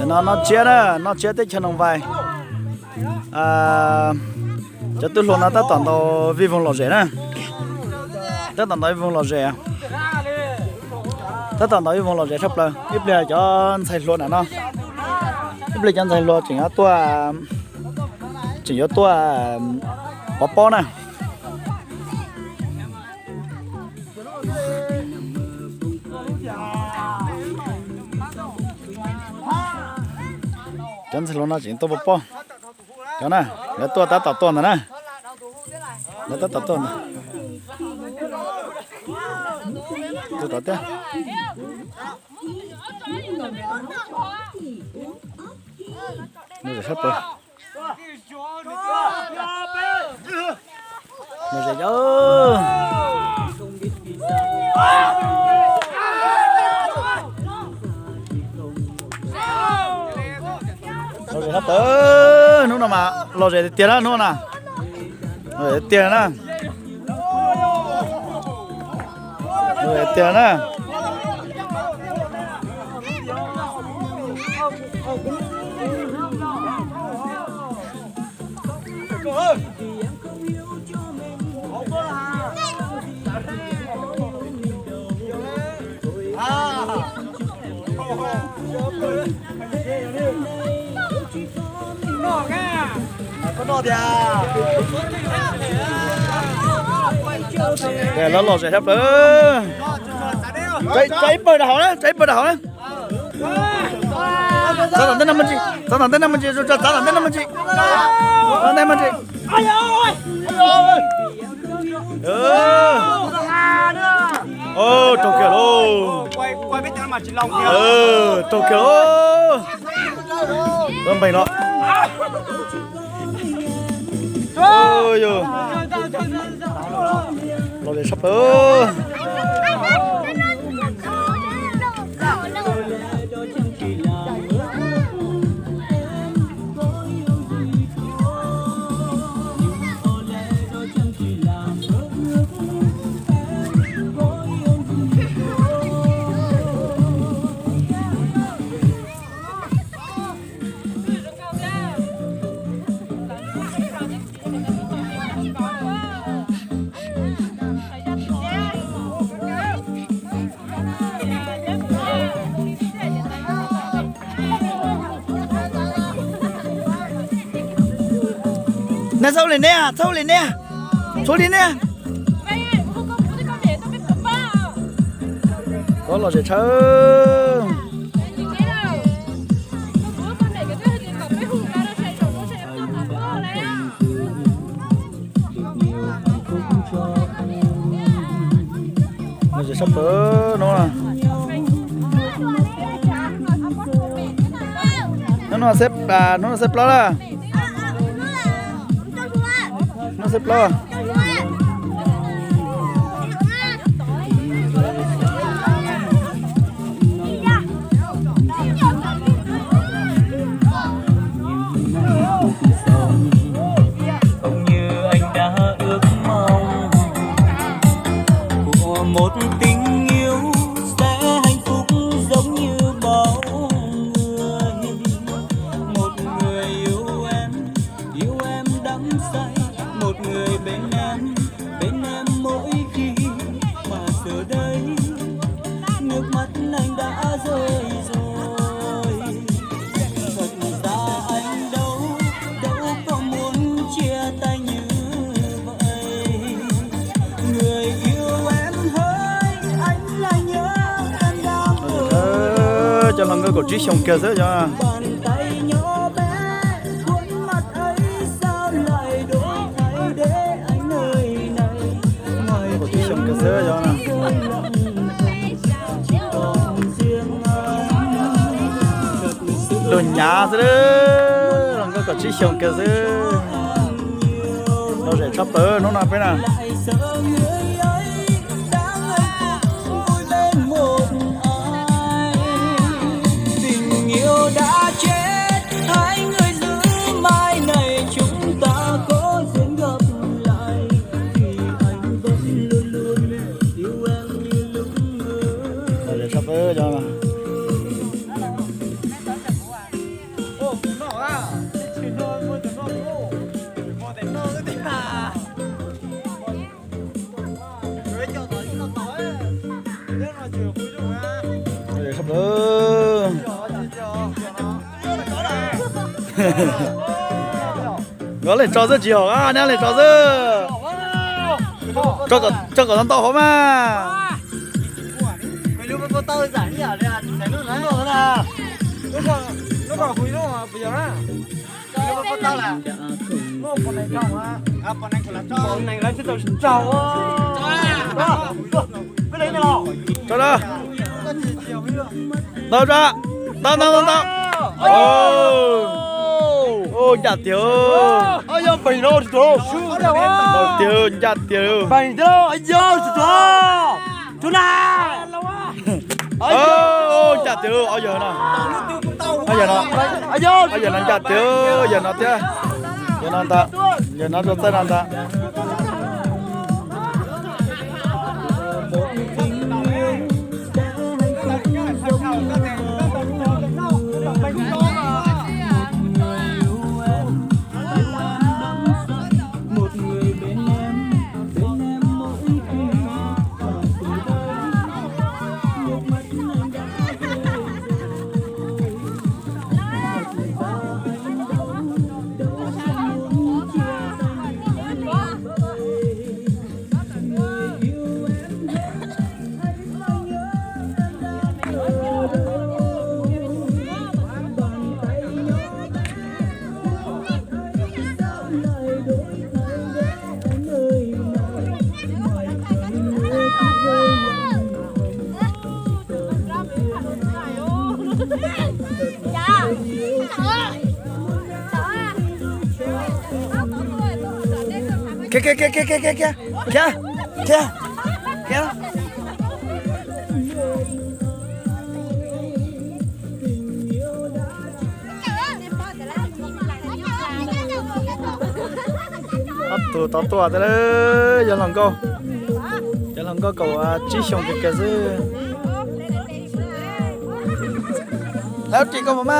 Ntawm no noj tsiab na, noj tsiab teb chaws Noo Vais. Cov tub hluas no tab tom ntaus vij voog lom zem na. Tab tom ntaus vij voog lom zem. Tab tom ntaus vij voog lom zem tshaj plaws. Ib pliag cov ntxhais hluas ntawm no, ib pliag cov ntxhais hluas tseem yuav tuaj, tseem yuav tuaj pov pob na. Cov ntxhais hluas no tseem tuaj pov pob. Cov na, lawv tuaj tab tom tuaj ntawm na. Lawv tab tom tuaj ntawm. Tuaj tom tiag. Lom zem sab plaws. Lom zem, lom zem sab plaws, hnub no mas lom zem tiag tiag na hnub na. Lom zem tiag na. Lom zem tiag na. Lom zem sab plaws. Tsa ib pawg rau hauv na, tsa ib pawg rau hauv na. Txav tom ntej no me ntsis, txav tom ntej no me ntsis, txav tom ntej no me ntsis. Txav tom ntej me ntsis. Raug kiag lauj. Raug kiag lauj. Lub npeeg no. Lom zem sab plaws. Neb txhob ua li neb, txhob ua li neb, txhob ua li neb. Lom zem tshaj. Lom zem sab plaws hnub no. Hnub no xeb, hnub no xeb plaub lawm. Hnub no xeb plaub. Không như anh đã ước mong của một tình yêu sẽ hạnh phúc giống như bao người. Một người yêu em, yêu em đắm say, một người bên em, bên em mỗi khi mà giờ đây nước mắt anh đã rơi rồi. Thật ra anh đâu, đâu có muốn chia tay như vậy. Người yêu em ơi, anh lại nhớ em đắm. Cov hluas nkauj kaum tsib xyoos kiag xwb cov. Bàn tay nhỏ bé, khuôn mặt ấy sao lại đổi thay để anh nơi này. Kaum tsib xyoos kiag xwb cov. Lug nyav xwb, hluas nkauj kaum tsib xyoos kiag xwb. Lom zem tshaj plaws hnub no peb na. Tình yêu đã chết, hãy người giữ mai này chúng ta có duyên gặp lại. Vì anh vẫn luôn luôn yêu em như Nkawd leej tso xwb tsis haum, neb leej tso xwb. Tso kom tau hauv mas. Tso da. Ntau tso. Ntau ntau ntau ntau. Ncaj tiag. Ntau tiag, ncaj tiag. Ncaj tiag, ob yawg no. Ob yawg no, ob yawg no ncaj tiag, yawg no thiab. Yawg no ntag, yawg no rau txaij no ntag. Khiav, khiav, khiav, khiav, khiav, khiav, khiav, khiav. Ob tug tau tuaj tas lawm, yog hluas nkauj, cov hluas nkauj kaum tsib xyoos kiag kiag xwb. Lawv ris koj puas mas?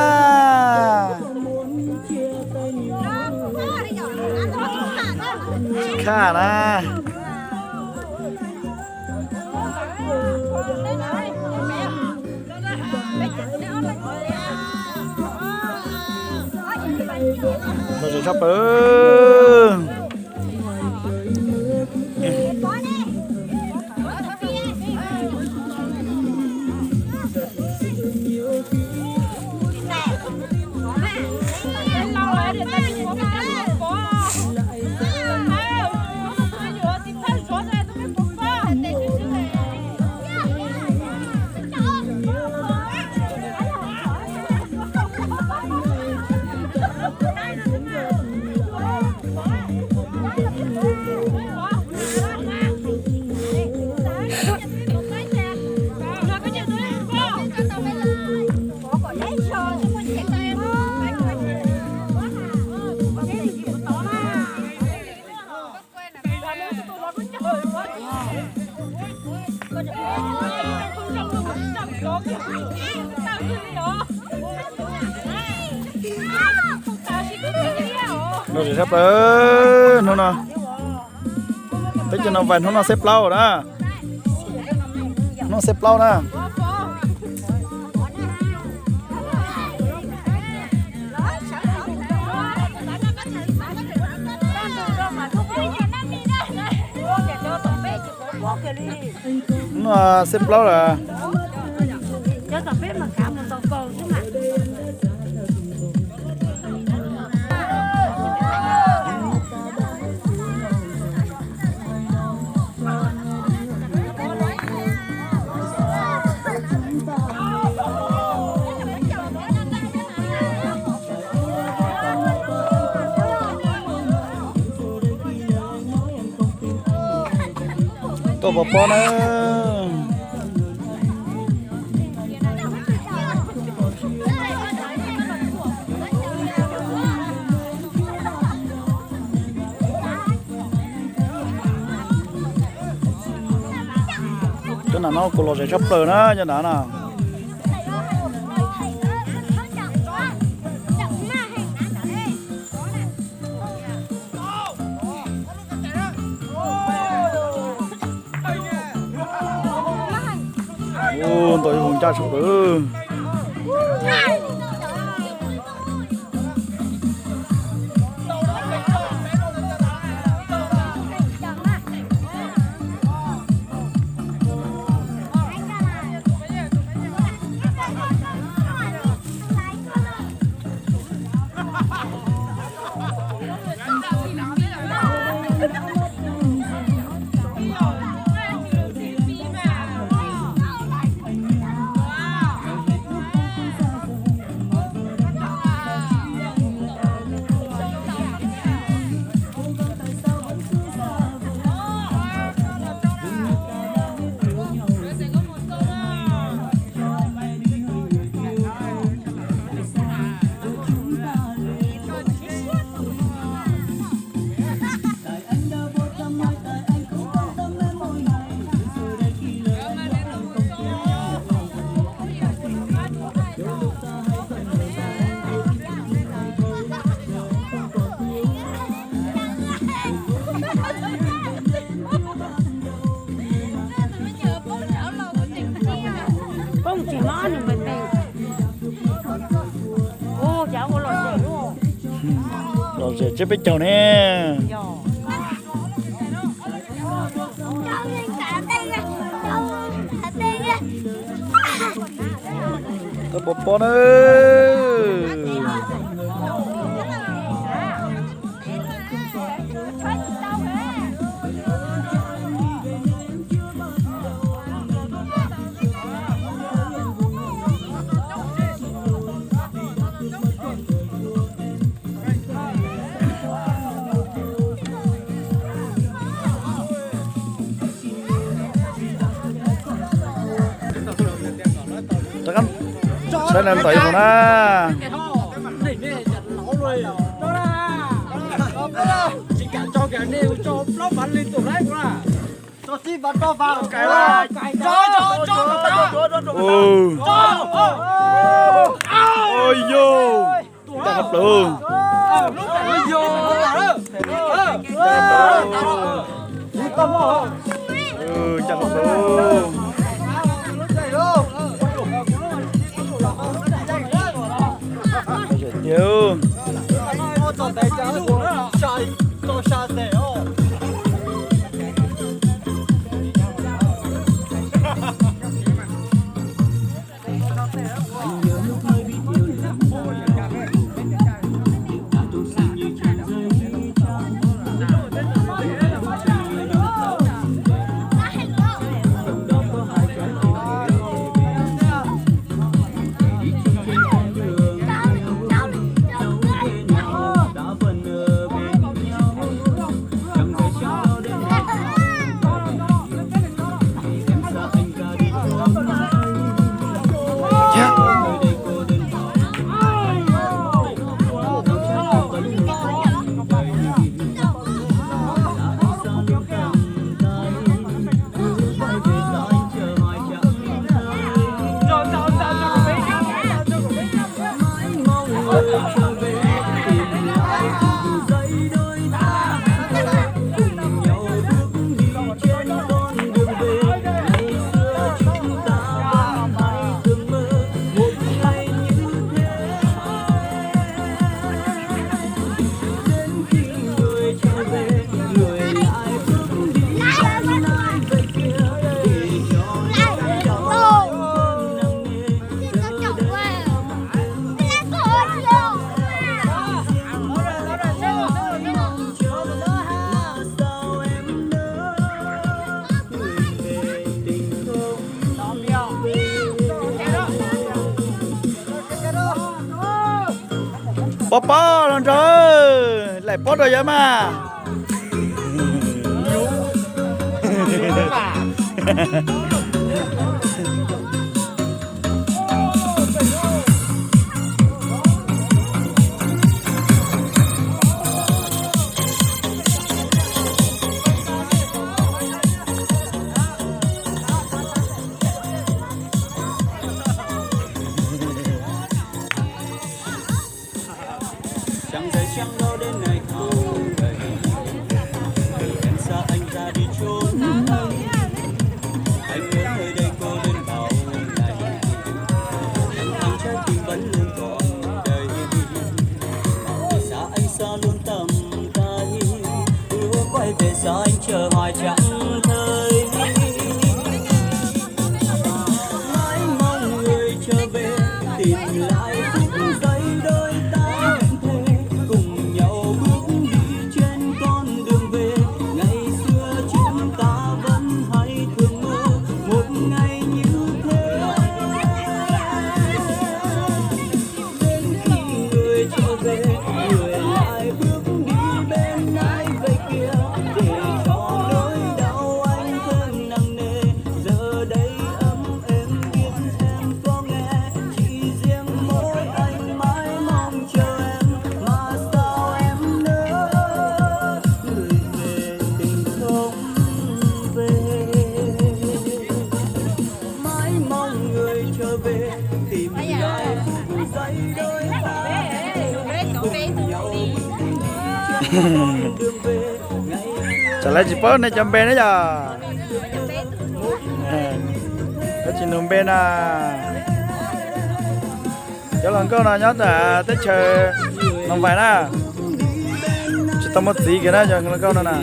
Tsis khaj na. Lom zem tshaj plaws. Lom zem tshaj plaws hnub no. Teb chaws no vais hnub no xiab plaub na. Hnub no xiab plaub na. Hnub no xiab plaub lawm. Tuaj pov pob na. Cov nam no kuj lom zem tshaj plaws na, cov nam no. Ua ntaus ib hauv ncaj saum lawm. Poob tsis mob nws npes npes. Ua cas ua los zem luaj. Los zem tsiab peb caug ne. Yog. Tau pov pob na. Rov qab saib na, ntaus ib hauv na. Ua, ncaj qhov plaws. Ncaj qhov plaws. Zem tiag. Pob pob los nrog, laim pob rau yawg mas. Tsam lawv tsis paub nej cov npe ne yom. Lawv tsis nug npe na. Cov hluas nkauj no nyob teb chaws Noo Vais na, tsis tau muaj txiv kiag na cov hluas nkauj no na.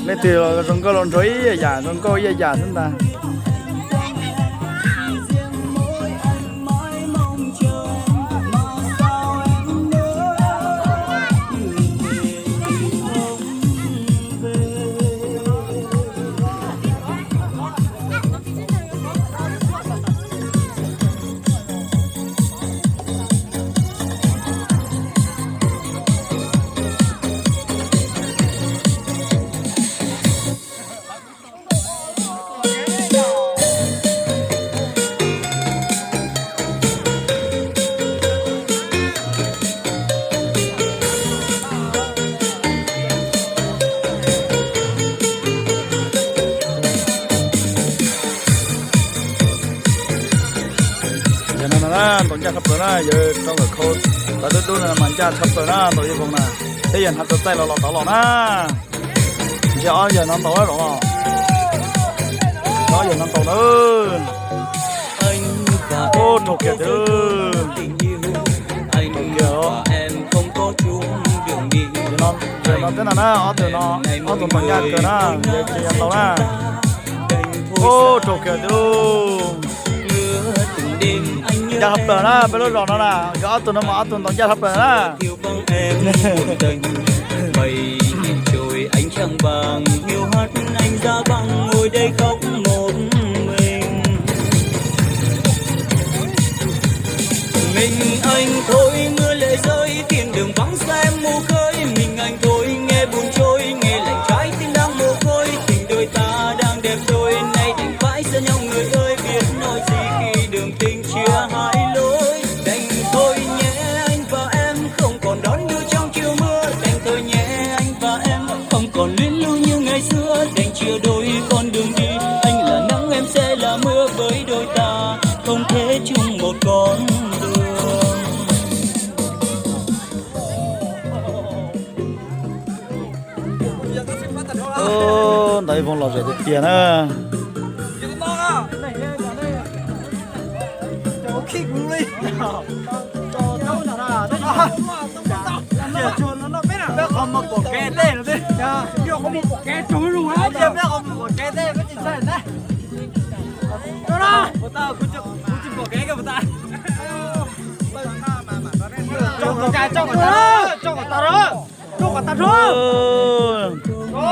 Leej twg los zoo nkauj los nrog ib yam, zoo nkauj ib yam xwb ntag. Yog no na, ntaus ncaj tshaj plaws na, yog rau nkawm khau tawv dub dub no mas ncaj tshaj plaws na, ntaus ib voos na, peb yog hnav txaij los los tod los na. Ntsia ob yawg no ntaus na, ob yawg no ntaus na. Ub, raug kiag tiag. Yawg no teb no na, ob tug no, ob tug ntaus ncaj kawg na, yawg tsis yog ntaus na. Ub, raug kiag tiag. Ncaj tshaj plaws na, peb lub zos no na, nkawd ob tug no mas ob tug ntaus ncaj tshaj plaws na. Ntawd ib voog lom zem tiag tiag na.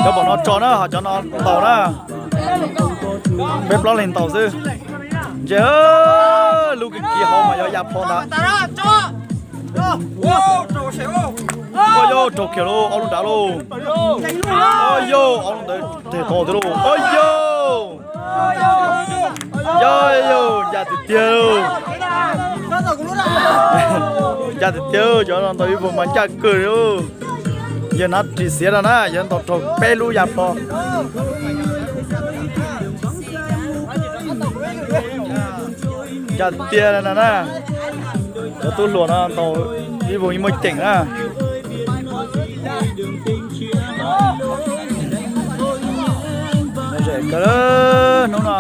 Cov pom no tso na, ho cov no ntaus na. Peb plaub leeg ntaus xwb. Ntsia, lub kiv kiv hauv mas yog ya plho ntag. Ua yog raug kiag lauj, ob lub nrad lauj. Ua yog ob lub ntawd teg tog tiag lauj. Ua yog, yog yog, ncaj tiag tiag lauj. Ncaj tiag tiag, cov no ntaus ib voog mas ncaj kawg li. Yawg hnav ris xiav no na, yawg ntaus raug peb lub ya plho. Ncaj tiag na na. Cov tub hluas no ntaus ib voog yeej muaj ceem na. Zem kawg hnub no.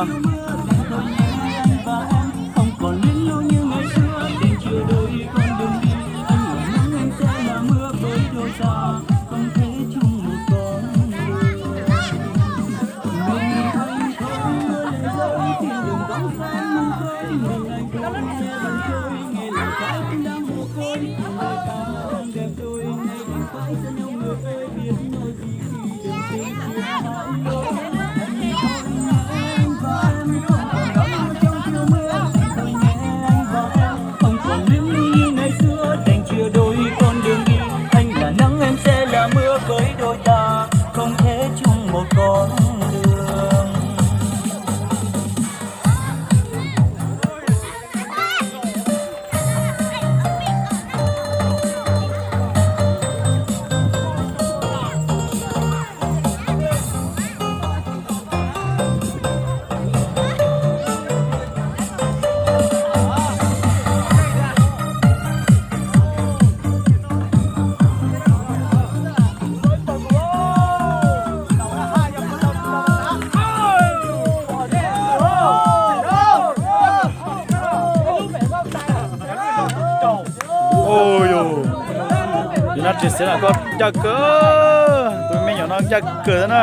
Tsis xav lam koj ncaj kawg, tus me nyuam no ncaj kawg thiab na.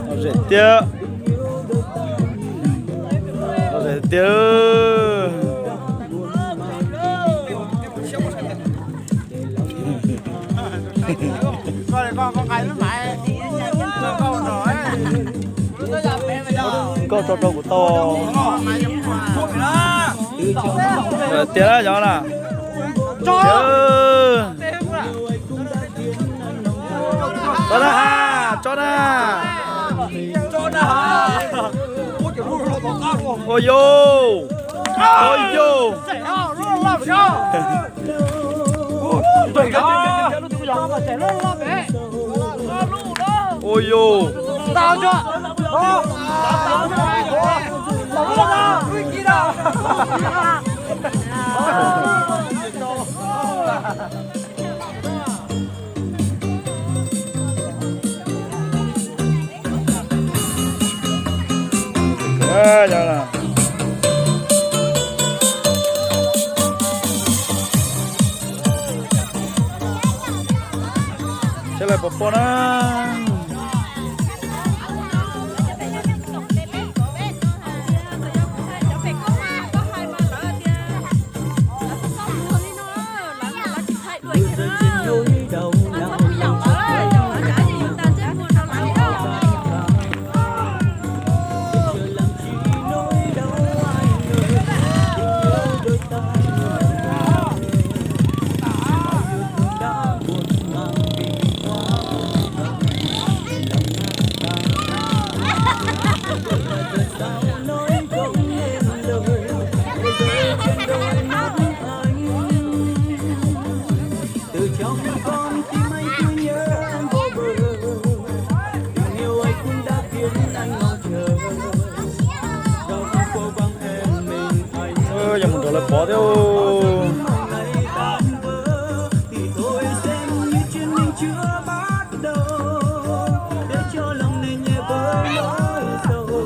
Lom zem tiag, lom zem tiag. Koj tso rau kuv tau. Tiag lawm yog na. Tso na, tso na. Ua yus, ua yus. Ua yus. Seb lawv puas pom na. Yog mus nrog lawv pov thiab.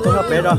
Tuaj noj pem os.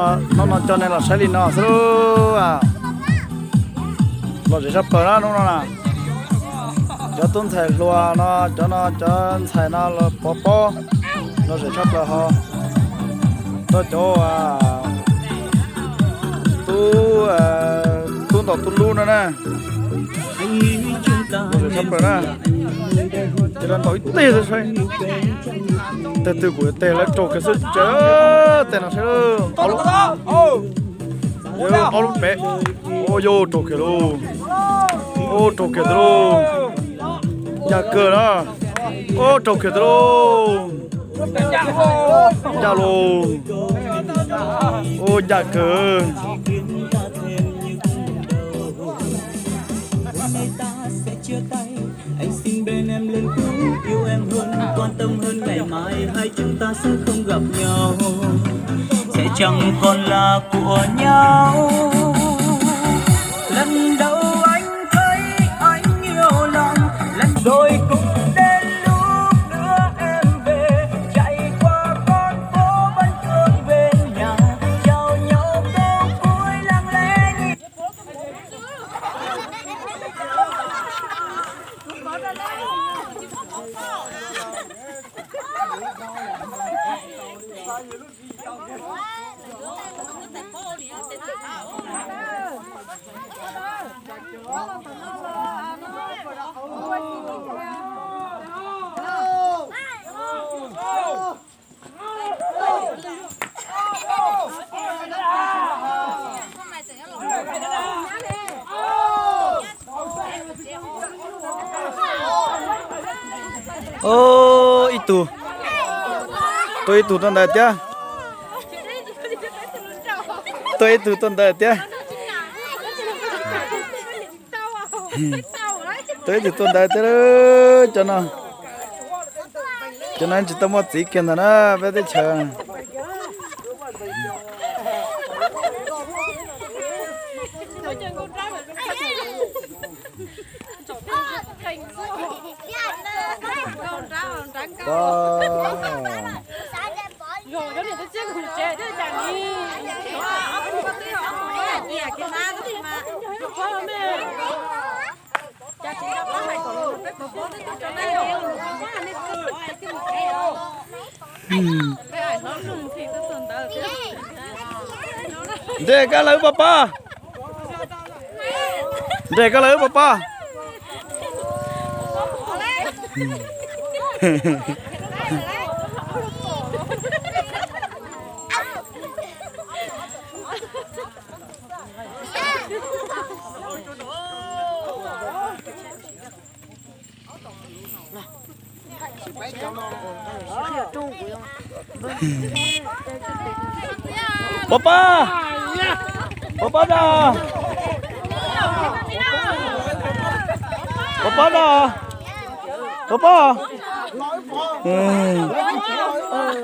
Hnub no coj nej los saib li no xwb lauj. Lom zem tshaj plaws na hnub no na. Cov tub ntxhais hluas no, cov no cov ntxhais no los pov pob, lom zem tshaj plaws ho. Rau cov tub, tub ntaus tub lub no na. Lom zem tshaj plaws na. Ces lawv ntaus ib teg xwb saib. Tej twg kuv tej lawv raug kiag xwb ces tej no saib. Ob lub pem. Ua yus raug kiag lauj. Ua raug kiag tiag lauj. Ncaj kawg na. Ua raug kiag tiag lauj. Ncaj lauj. Ua ncaj kawg. Anh xin bên em lên tiếng yêu em hơn, quan tâm hơn ngày mai hai chúng ta sẽ không gặp nhau. Sẽ chẳng còn là của nhau. Lần đầu anh thấy anh yêu lòng, lần rồi cũng đến lúc đưa em về. Chạy qua con phố vẫn thương bên nhà, trao nhau câu cuối lặng lẽ nhìn. Ib tug, tuaj ib tug tuaj ntawd thiab. Tuaj ib tug tuaj ntawd thiab. Tuaj ib tug tuaj ntawd thiab cov no. Cov no tsis tau muaj txiv kiag ntag na peb teb chaws. Nres koj lawv pov pob. Nres koj lawv pov pob. Pov pob, pov pob da, pov pob da, pov pob,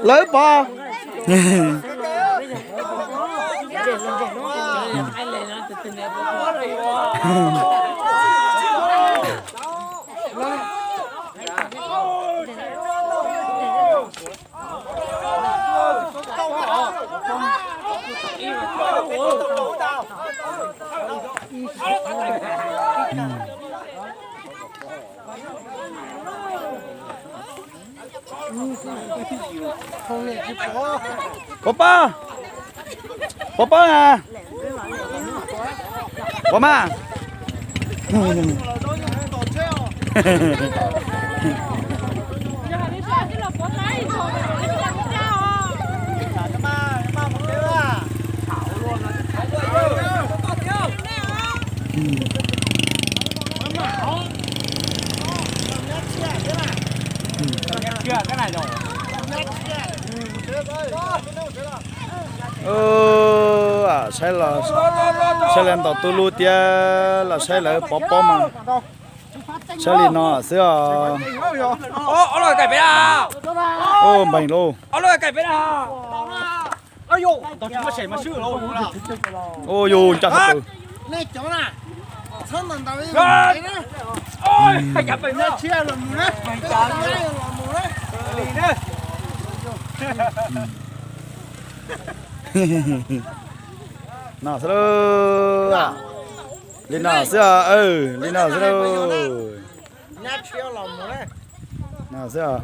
lawv pov. Pov pob, pov pob na, pov mas. Saib los, saib lawv ntaus tub lub thiab los saib lawv pov pob mas. Saib li no xwb os. Npeeg lauj. Ua yus ncaj qhov twg. No xwb lauj. Li no xwb os, li no xwb lauj. No xwb os.